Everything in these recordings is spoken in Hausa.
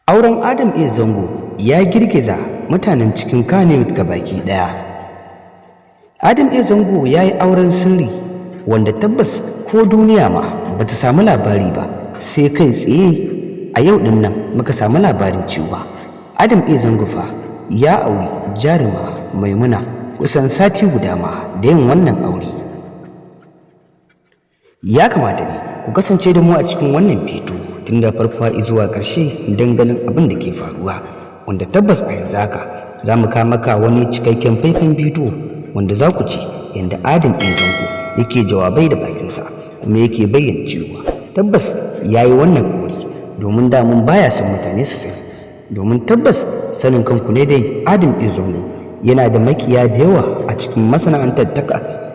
Auren Adam A. Zango ya girgiza mutanen cikin Kannywood gabaki ɗaya. Adam A. Zango ya yi auren sirri wanda tabbas ko duniya ma ba ta samu labari ba, sai kai tsaye a yau ɗin nan muka samu labarin cewa Adam A. Zango fa ya auri jaruma Maimuna kusan sati guda ma da yin wannan aure. Ya kamata ne ku kasance da mu a cikin wannan fito tun da farko har zuwa ƙarshe don ganin abin da ke faruwa, wanda tabbas a yanzu haka za mu kawo maka wani cikakken faifan bidiyo wanda za ku ji yadda Adam A. Zango yake jawabai da bakinsa, kuma yake bayyana cewa tabbas ya yi wannan aure domin damun baya son mutane su sani, domin tabbas sanin kanku ne dai Adam A. Zango yana da makiya da yawa a cikin masana'antar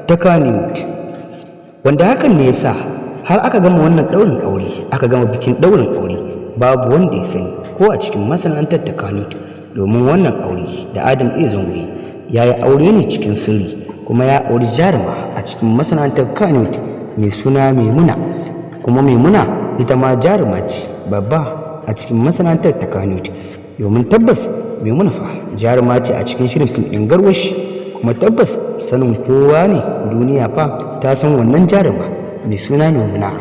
ta Kannywood, wanda hakan ne yasa har aka gama wannan ɗaurin aure, aka gama bikin ɗaurin aure, babu wanda ya sani ko a cikin masana'antar ta Kannywood, domin wannan aure da Adam A. Zango ya yi aure ne cikin sirri, kuma ya auri jaruma a cikin masana'antar Kannywood mai suna Maimuna. Kuma Maimuna ita ma jaruma ce babba a cikin masana'antar ta Kannywood, domin tabbas Maimuna fa jaruma ce a cikin shirin fim ɗin Garwashi. Kuma tabbas sanin kowa ne, duniya fa ta san wannan jaruma mai suna Maimuna.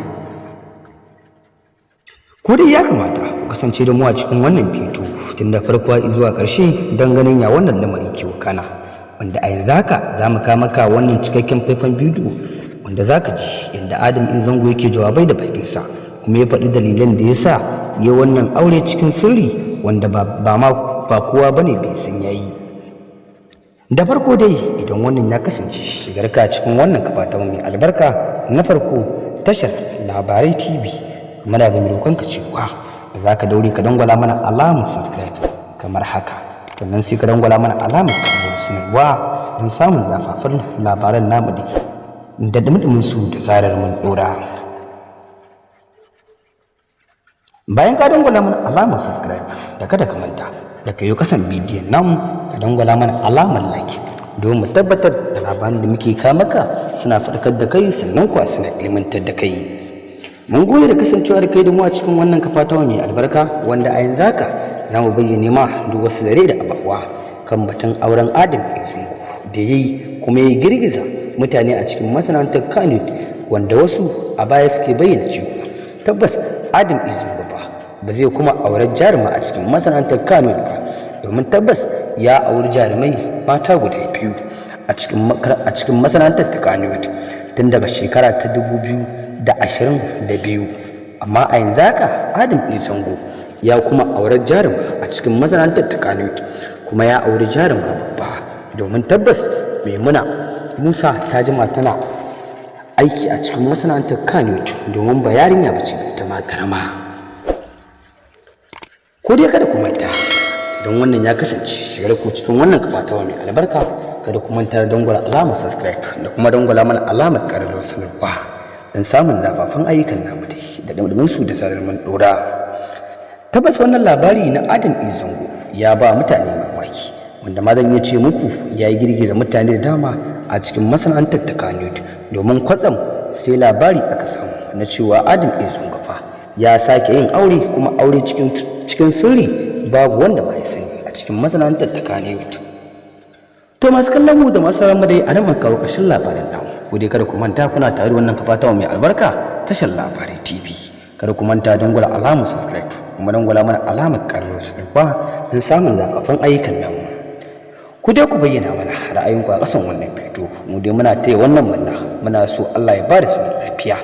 Ko dai ya kamata ku kasance da mu a cikin wannan fito tun da farko zuwa ƙarshe don ganin ya wannan lamari ke wakana, wanda a yanzu haka za mu kawo maka wannan cikakken faifan bidiyo wanda za ka ji yadda Adam A. Zango yake jawabai da bakinsa, kuma ya faɗi dalilan da ya sa ya wannan aure cikin sirri, wanda ba ma ba kowa bane bai san yayi. Da farko dai, idan wannan ya kasance shigarka cikin wannan kafa ta mai albarka na farko, tashar Labarai TV, muna ga roƙonka cewa da za ka daure ka dangwala mana alamar subscribe kamar haka, sannan sai ka dangwala mana alamar ƙararrawar sanarwa don samun zafafan labaran namu da ɗumi su da zarar mun ɗora. Bayan ka dangwala mana alamar subscribe, da kada ka manta da ka yi kasan bidiyon namu ka dangwala mana alamar like, don mu tabbatar da labaran da muke kawo maka suna faɗakar da kai, sannan kuwa suna ilmantar da kai. Mun gode da kasancewa da kai da mu a cikin wannan kafa ta mai albarka, wanda a yanzu haka za mu bayyane ma duk wasu zare da abawa kan batun auren Adam Zango da ya yi, kuma ya girgiza mutane a cikin masana'antar Kannywood, wanda wasu a baya suke bayyana cewa tabbas Adam Zango ba zai kuma auren jaruma a cikin masana'antar Kannywood ba, domin tabbas ya auri jarumai mata guda biyu a cikin masana'antar ta Kannywood tun daga shekara ta 2022. Amma a yanzu haka Adam Zango ya kuma auren jaruma a cikin masana'antar ta Kannywood, kuma ya auri jaruma babba, domin tabbas Maimuna Musa ta jima tana aiki a cikin masana'antar Kannywood, domin ba yarinya ba ce ita ma karama. Ko dai kada ku manta, don wannan ya kasance shigar ku cikin wannan kafa ta mai albarka, kada ku manta da dangwala alamar subscribe da kuma dangwala mana alamar ƙararrawar sanarwa don samun zafafan ayyukan namu da ɗumɗumin su da zarar mun ɗora. Tabbas wannan labari na Adam A. Zango ya ba mutane mamaki, wanda ma zan iya ce muku ya yi girgiza mutane da dama a cikin masana'antar ta Kannywood, domin kwatsam sai labari aka samu na cewa Adam A. Zango fa ya sake yin aure, kuma aure cikin sirri, babu wanda ba ya sani a cikin masana'antar ta Kannywood. To, masu kallon mu da masu sauran mu dai, a nan kawo ƙarshen labarin namu. Ku dai kada ku manta, kuna tare da wannan kafa mai albarka, tashar Labarai TV. Kada ku manta dangwala alamar subscribe, kuma dangwala mana alamar ƙararrawar sanarwa don samun zafafan ayyukan namu. Ku dai ku bayyana mana ra'ayinku a ƙasan wannan bidiyo. Mu dai muna taya wannan murna, muna so Allah ya ba da zaman lafiya.